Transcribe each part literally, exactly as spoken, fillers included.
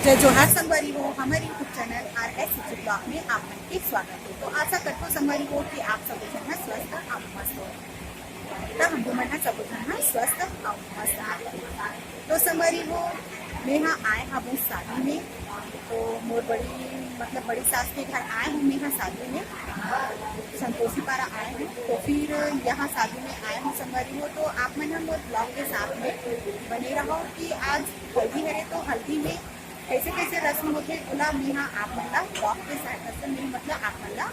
जय जोहार संगवारी हो, हमर YouTube channel R S blog में आप मन के स्वागत है। तो आशा करथों संगवारी हो कि आप सब झन ह स्वस्थ अउ मस्त हो। त हम मन ह सब झन ह स्वस्थ अउ मस्त हो। तो संगवारी हो, मैं ह आए हबो शादी में, तो मोर बड़ी, मतलब बड़ी सास के घर आए हूँ मैं ह शादी में, संतोषी पारा आए हूँ। तो फिर यहाँ शादी में आए हूँ संगवारी हो, तो आप मन ह मोर ब्लॉग के साथ में बने रहो कि आज हल्दी हरे, तो हल्दी में कैसे कैसे रस्म होथे, ओला मैं ह आप मन ला ब्लॉग के सहायता से मैं, मतलब आप मन ला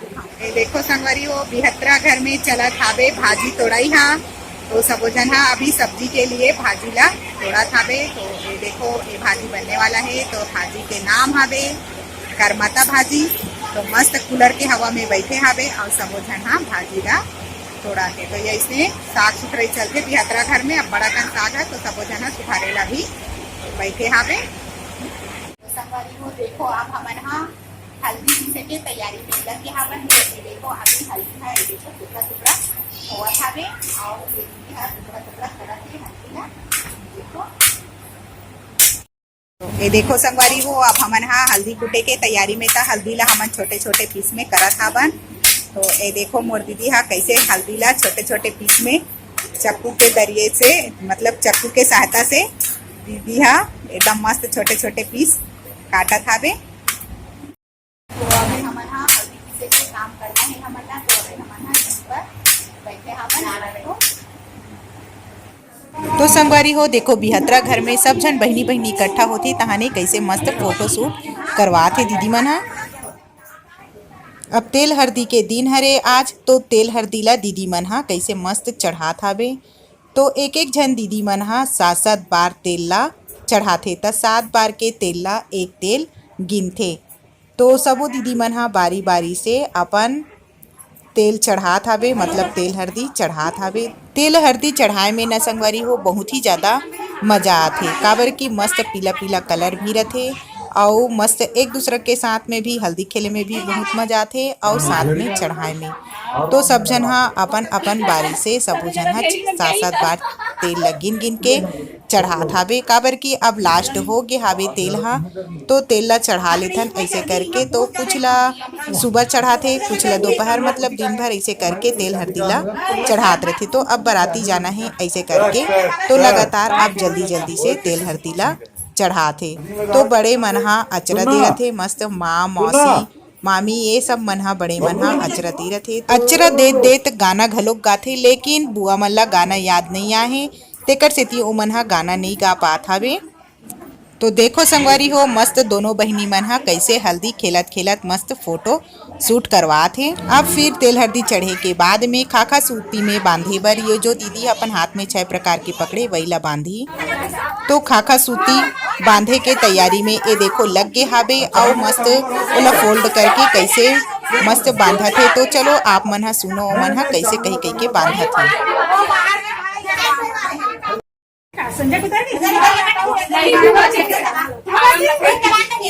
दिखाऊँ। ए देखो संगवारी हो, बिहतरा घर में चलत हाबे भाजी तोड़ाई हा। तो सबो झन हा अभी सब्जी के लिए भाजी ला तोड़त हाबे। तो ये देखो, ये भाजी बनने वाला है। तो भाजी के नाम हाबे करमता भाजी। तो मस्त कूलर के हवा में बैठे हाबे अउ सबो झन हा भाजी ला तोड़त हे। तो ये इसने साग सुथरई चलथे बिहतरा घर में। अब बड़ा कन साग है, तो सबो झन हा सुधारे ला भी बैठे हाबे। तो संगवारी हो, देखो, अब हमन हा हल्दी पीसे के तैयारी में लग गे हावन। ये देखो, अभी हल्दी हा, ये देखो, टुकड़ा टुकड़ा होवत हावे, अउ ये दीदी हा टुकड़ा टुकड़ा करत हे हल्दी ला। देखो, तो ये देखो संगवारी हो, अब हमन हा हल्दी कूटे के तैयारी में, त हल्दी ला हमन छोटे छोटे पीस में करत हावन। तो ये देखो, मोर दीदी हा कैसे हल्दी ला छोटे छोटे पीस में चक्कू के जरिए से, मतलब चक्कू के सहायता से दीदी हा एकदम मस्त छोटे छोटे पीस काटत हावे। तो अभी हमन हा हल्दी पीसे के काम करना है हमन ला, तो अभी हमन हा इस पर बैठे हावन। तो संगवारी हो, देखो बिहतरा घर में सब झन बहिनी बहिनी इकट्ठा होथे, तहाने कैसे मस्त फोटो शूट करवात हे दीदी मन हा। अब तेल हरदी के दिन हरे आज, तो तेल हरदी ला दीदी मन हा कैसे मस्त चढ़ात हावे। तो एक एक झन दीदी मन हा सात सात बार तेल ला चढ़ाथे, त सात बार के तेल ला एक तेल गिनथे। तो सबो दीदी मन हा बारी बारी से अपन तेल चढ़ात हावे, मतलब तेल हरदी चढ़ात हावे। तेल हरदी चढ़ाए में न संगवारी हो, बहुत ही ज्यादा मजा आथे, काबर कि मस्त पीला पीला कलर भी रथे, अउ मस्त एक दूसरा के साथ में भी हल्दी खेले में भी बहुत मजा आथे, अउ साथ में चढ़ाए में। तो सब झन हा अपन अपन बारी से सबो झन हा सात सात बार तेल ला गिन गिन के चढ़ात हावे, काबर कि अब लास्ट हो गे हावे तेल हा, तो तेल ला चढ़ा लेथन ऐसे करके। तो कुछ ला सुबह चढ़ाथे, कुछ ला दोपहर, मतलब दिन भर ऐसे करके तेल हरदी ला चढ़ात रथे। तो अब बराती जाना है ऐसे करके, तो लगातार अब जल्दी जल्दी से तेल हरदी ला चढ़ाथे। तो बड़े मन हा अचरा दे रथे, मस्त माँ मौसी मामी ये सब मन हा, बड़े मन हा अचरा दे रथे। अचरा देत देत गाना घलोक गाथे, लेकिन बुआ मन ला गाना याद नइ आहे, तेकर सेती ओमन हा गाना नइ गा पात हावे। तो देखो संगवारी हो, मस्त दोनों बहिनी मन हा कैसे हल्दी खेलत खेलत मस्त फोटो शूट करवात हे। अब फिर तेल हरदी चढ़े के बाद में खाखा सूती में बांधे बर ये जो दीदी अपन हाथ में छह प्रकार के पकड़े, वही ला बांधी। तो खाखा सूती बांधे के तैयारी में ये देखो लग गे हाबे, अउ मस्त ओला फोल्ड करके कैसे मस्त बांधत हे। तो चलो आप मन हा सुनो, ओमन हा कैसे कही कही के बांधत हे। संजय उधर नहीं, इधर, इधर, इधर, इधर। धागा में लपेट,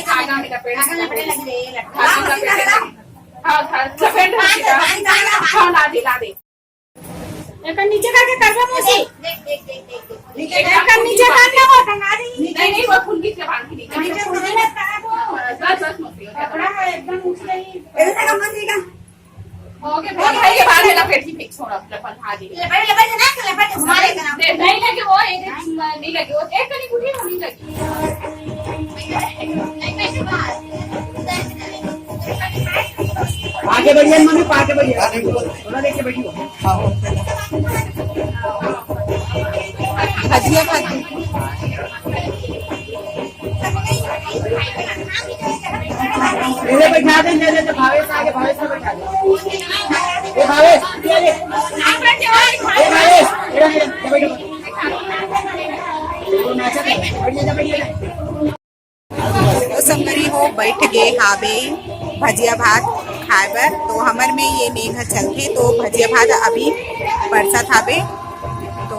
धागा में लपेट लगी रे, ये लटका। हाँ, धागा लपेट। हाँ, धागा लपेट। हाँ, ला दे, ला दे। एकर नीचे करके करबो मौसी। देख, देख, देख, देख, देख। एकर नीचे कर ना, वो टंगा दी। नहीं, नहीं, वो फुलकी से बांध के नीचे। नीचे फुलकी मत करबो। बस, बस, मौसी, हो गया। कपड़ा है एकदम ऊंच नहीं। ऐसा का मत देगा। ओके, भाई, भाई, ये बाद में लपेट के फेंक, छोड़, अब लपेट, हाँ जी। लपेट, लपेट ना, लपेट, घुमा लेगा ना। नहीं, नहीं लगे वो, एक, नहीं लगे वो, एक कनी कुटी नहीं लगी। आगे बढ़िए, मम्मी, आगे बढ़िए। थोड़ा देख के बैठिए। भजिया, भजिया। पहले बैठा दे, ले ले, तो भावेश आगे, भावेश को बैठा दे। ए भावेश, ये ले। ए भावेश, ये ले, ये बैठो। वो नाचा था, बैठ जा, बैठ जा। तो संगरी हो, बैठ गे हाबे भजिया भात खाए बर। तो हमर में ये नेंग ह चलथे, तो भजिया भात अभी परसत हाबे। तो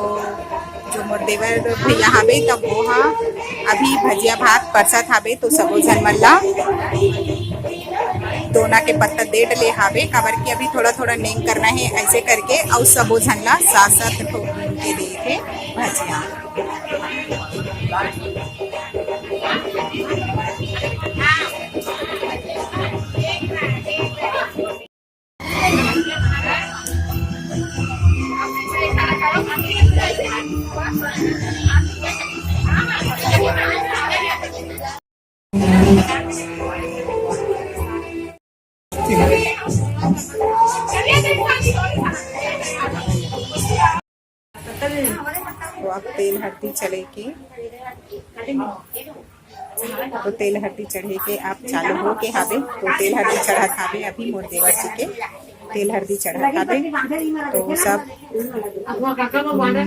जो मोर देवर भैया हावे, तब वो हा अभी भजिया भात परसत हावे, तो सबो झन मन ला दोना के पत्ता दे डले हावे, काबर कि अभी थोड़ा थोड़ा नेंग करना है, ऐसे करके अउ सबो झन ला सात सात ठो के दे थे भजिया। तो अब तेल हरदी चढ़े के, तो तेल हरदी चढ़े के अब चालू हो के हाबे। तो तेल हरदी चढ़त हाबे अभी मोर देवर जी के, तेल हरदी चढ़त हाबे। तो सब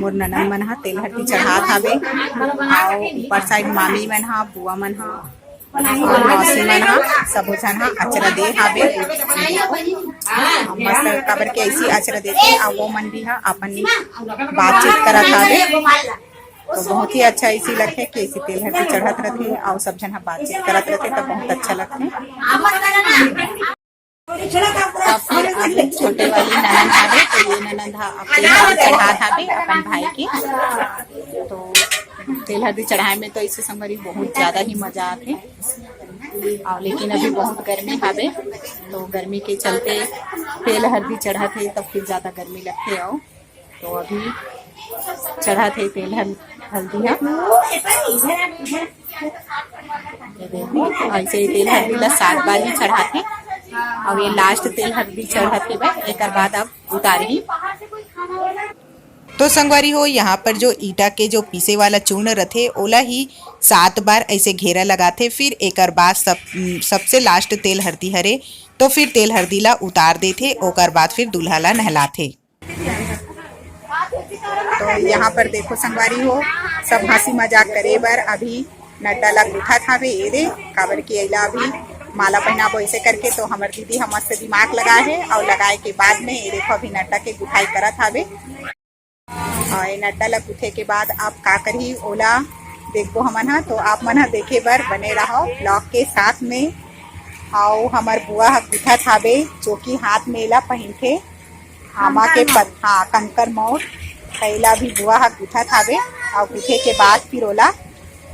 मोर ननद मन हा तेल हरदी चढ़ात हाबे, अउ ऊपर साइड मामी मन हा, बुआ मन हा, अउ मौसी मन हा, सबो झन हा अचरा दे हाबे। मस्त काबर के ऐसी अचरा देथे, अउ वो मन भी हा अपन बातचीत करत हाबे। तो बहुत ही अच्छा ऐसी लगथे कि ऐसी तेल हरदी चढ़त रथे अउ सब झन हा बातचीत करत रथे, तो बहुत अच्छा लगथे। तो फिर अभी छोटे वाली ननद हावे, तो ये ननद हा अब तेल हरदी चढ़ात हावे अपन भाई के। तो तेल हरदी चढ़ाए में तो ऐसे संगवारी बहुत ज्यादा ही मजा आथे। अउ लेकिन अभी बहुत गर्मी हावे, तो गर्मी के चलते तेल हरदी चढ़त हे, तब फिर ज्यादा गर्मी लगथे। अउ तो अभी चढ़त हे तेल हल-, हल्दी हा। ये देखो, ऐसे ही तेल हल्दी ला सात बार ही चढ़ाथे। अब ये लास्ट तेल हल्दी चढ़त हे बस, एकर बाद अब उतारही। तो संगवारी हो, यहाँ पर जो ईटा के जो पीसे वाला चूर्ण रथे, ओला ही सात बार ऐसे घेरा लगाथे। फिर एकर बाद सब, सबसे लास्ट तेल हरदी हरे, तो फिर तेल हरदी ला उतार देथे, ओकर बाद फिर दूल्हा ला नहलाथे। तो यहाँ पर देखो संगवारी हो, सब हंसी मजाक करे बर अभी नड्डा ला गुथत हावे। ये दे, काबर कि एला अभी माला पहनाबो ऐसे करके। तो हमर दीदी ह मस्त दिमाग लगाए हे, और लगाए के बाद में ये देखो अभी नड्डा के गुथाई करत हावे। और ये नड्डा ला गुथे के बाद आप का करही, ओला देखबो हमन ह। तो आप मन ह देखे बर बने रहो ब्लॉग के साथ में। अउ हमर बुआ ह गुथत हावे, जो कि हाथ में एला पहिनथे। आमा के पत-, हाँ, कंकर मौर, कइला भी बुआ ह गुथत हावे, अउ गुथे के बाद फिर ओला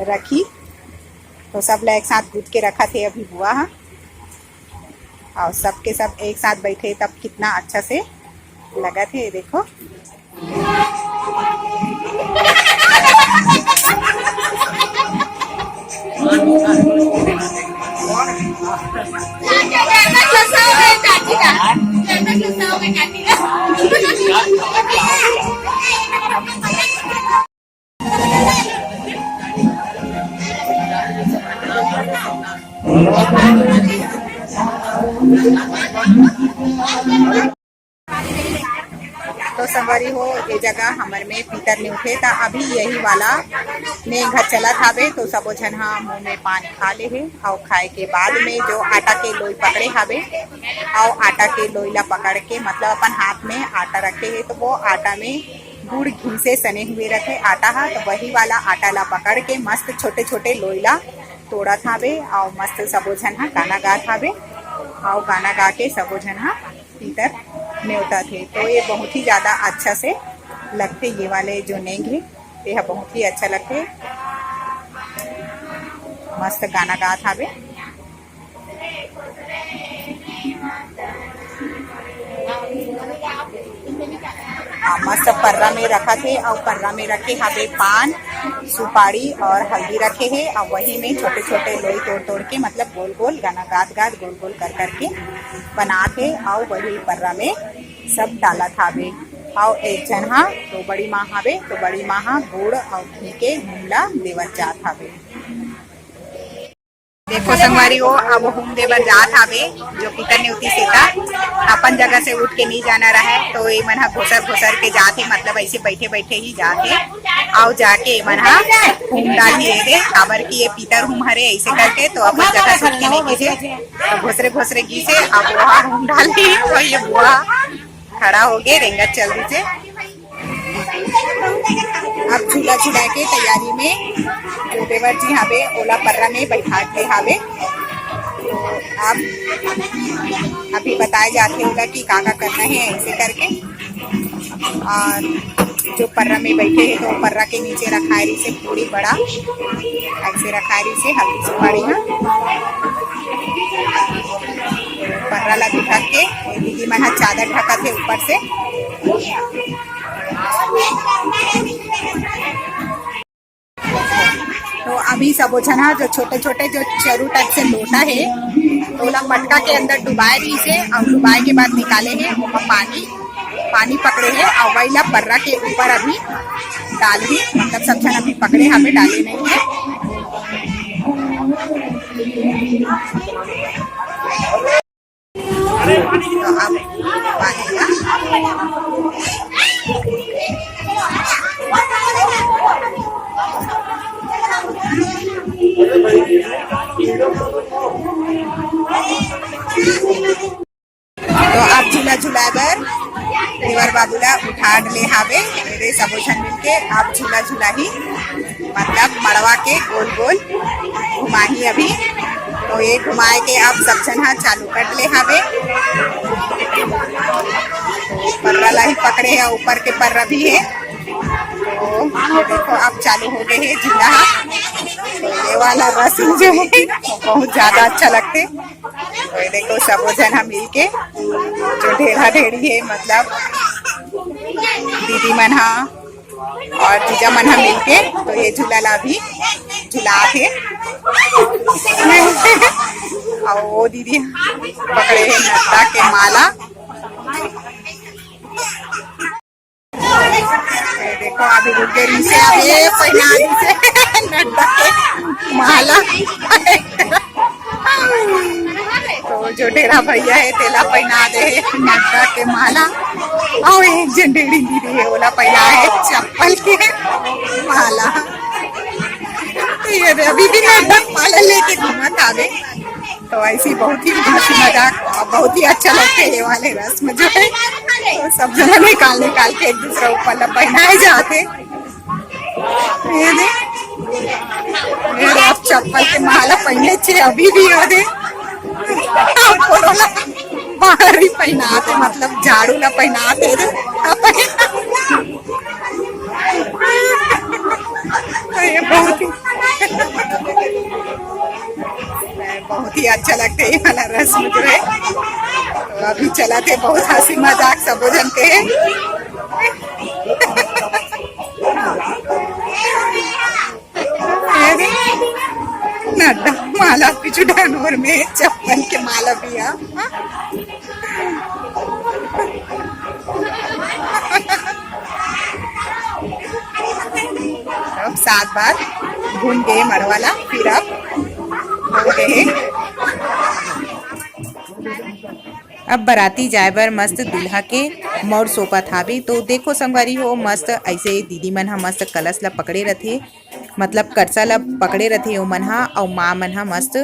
रखी। तो सब ला एक साथ गुथ के रखत हे अभी बुआ ह, अउ सबके सब एक साथ बैठे तब कितना अच्छा से लगत हे, देखो। तो संगवारी हो, ये जगह हमर में पीतर नेवथे, त अभी यही वाला नेंग ह चलत हावे। तो सबो झन ह मुंह में पान खा ले हे, अउ खाए के बाद में जो आटा के लोई पकड़े हावे, अउ आटा के लोई ला पकड़ के, मतलब अपन हाथ में आटा रखे हे, तो वो आटा में गुड़ घी से सने हुए रथे आटा ह, तो वही वाला आटा ला पकड़ के मस्त छोटे-छोटे लोई ला तोड़त हावे, अउ मस्त सबो झन ह गाना गात हावे, अउ गाना गा के सबो झन ह पीतर नेवतत हे। तो ये बहुत ही ज्यादा अच्छा से लगथे, ये वाले जो नेंग हे, ये ह बहुत ही अच्छा लगथे। मस्त गाना गात हावे। आ, मस्त पर्रा में रखत हे, अउ पर्रा में रखे हावे पान, सुपारी और हल्दी रखे हे, अउ वही में छोटे-छोटे लोई तोड़-तोड़ के, मतलब गोल-गोल गाना गात-गात, गोल-गोल कर करके बनात हे, अउ वही पर्रा में सब डालत हावे। अउ एक झन हा तो बड़ी माँ हावे, तो बड़ी माँ हा गुड़ अउ घी के हूम ला देवत जात हावे। देखो संगवारी हो, अब हूम दे बर जात हावे, जो पीतर नेवतिस हे त अपन जगह से उठ के नहीं जाना रहे, तो ये मन ह घोसर घोसर के जात हे, मतलब ऐसे बैठे बैठे ही जात हे। अउ जाके ये मन ह हूम डालही, ये दे, काबर कि ये पीतर हूम हरे, ऐसे करके तो अपन जगह से उठ के नहीं गिसे, तो घोसरे घोसरे गिसे, अब वो हूम डालही, तो ये बुआ खड़ा होगे, रेंगत चल दिसे। अब झूला झुला के तैयारी में जो देवर जी हावे, ओला पर्रा में बैठा के हावे। तो अब अभी बताए जाथे ओला कि का का करना है, ऐसे करके। और जो पर्रा में बैठे हैं, तो पर्रा के नीचे रखाए रहिसे पूड़ी बड़ा, ऐसे रखाए रहिसे हल्दी सुपारी ह। पर्रा ला भी ढक के, ये दीदी मन ह चादर ढकत हे ऊपर से। तो अभी सबो झन हा जो छोटे-छोटे जो चरू type से लोटा हे, ओला मटका के अंदर डुबाए रहिस हे अउ डुबाए के बाद निकाले हे, ओमा पानी, पानी पकड़े हे अउ वही ला पर्रा के ऊपर अभी डालही, मतलब सब झन अभी पकड़े हावे, डाले नहीं हे। तो अब पानी ला तो आप झूला झुलाए बर देवर बाबू ला उठा ले हावे। मेरे सबो झन मिलके आप झूला झुलाही, मतलब मड़वा के गोल गोल घुमाही अभी। तो ये घुमाए के आप सब झन हा चालू कर ले हावे। पर्रा ला ही पकड़े हे, ऊपर के पर्रा भी हे। तो ये देखो, अब चालू हो गए हे झूला हा। तो ये वाला रस्म जो है, बहुत ज्यादा अच्छा लगते। तो ये देखो, सबो झन ह मिलके जो ढेढ़ा ढेढ़ी है, मतलब दीदी मन ह और जीजा मन ह मिलके, तो ये झूला ला भी झुलात हे। और वो दीदी पकड़े है नंदा के माला। ये देखो, अभी रुक गए नीचे, अब ये पहना दीजिए नंदा के माला। तो जो ढेढ़ा भैया है, तेला पहना दे है नंदा के माला। और एक झन ढेढ़ी दीदी है, ओला पहना है चप्पल के माला। तो ये दे, अभी भी नंदा माला लेके घूमत आवे। तो ऐसी बहुत ही हंसी मजाक और बहुत ही अच्छा लगते है ये वाले रस्म जो है, तो सब जने निकाल निकाल के एक दूसरा ऊपर ला पहनाए जाते। ये दे, ये दे, आप चप्पल के माला पहने छे, अभी भी ये दे, आप कोनो ला बाहर ही पहनाते, मतलब झाड़ू ला पहनाते दे। तो ये बहुत ही बहुत ही अच्छा लगता है ये वाला रस्म जो है। तो अभी चला थे बहुत हंसी मजाक सब जन के है। अरे, नंदा माला पीछू डानोर में चप्पल के माला भी है। अब सात बार घूम गए मड़वाला, फिर अब हो गए। अब बराती जाए बर मस्त दूल्हा के मौर सोपत हावे। तो देखो संगवारी हो, मस्त ऐसे दीदी मन ह मस्त कलश ला पकड़े रथे, मतलब करसा ला पकड़े रथे ओमन ह, अउ माँ मन ह मस्त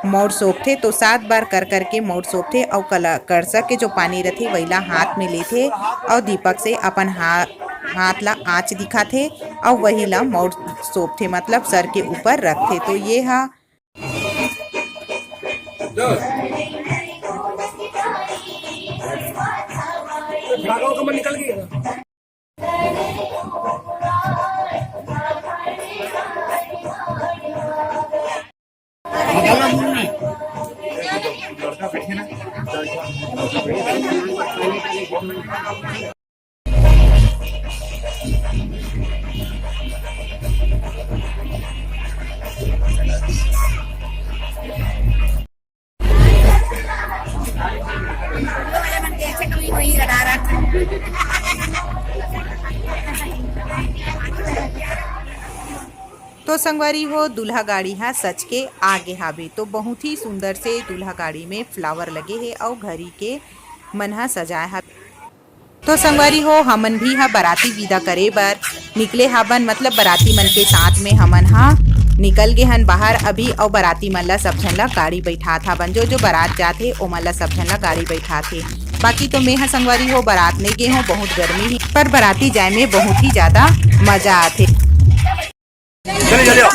मौर सोपथे। तो सात बार कर करके मौर सोपथे, अउ कला-, करसा के जो पानी रथे वही ला हाथ में लेथे, अउ दीपक से अपन हा-, हाथ ला आँच दिखाथे, अउ वही ला मौर सोपथे, मतलब सर के ऊपर रखथे। तो ये हा तो संगवारी हो, दूल्हा गाड़ी हा सज के आगे हावे। तो बहुत ही सुंदर से दूल्हा गाड़ी में flower लगे हे अउ घरी के मन हा सजाए हावे। तो संगवारी हो, हमन भी हा बराती विदा करे बर निकले हावन, मतलब बराती मन के साथ में हमन हा निकल गे हन बाहर अभी, अउ बराती मन ला सब झन ला गाड़ी बैठात हावन। जो जो बरात जात हे ओमन ला सब झन ला गाड़ी बैठात हे। बाकी तो मैं हा संगवारी हो बरात नहीं गे हो, बहुत गर्मी हे, पर बराती जाए में बहुत ही ज्यादा मजा आथे। चलिए, चलिए।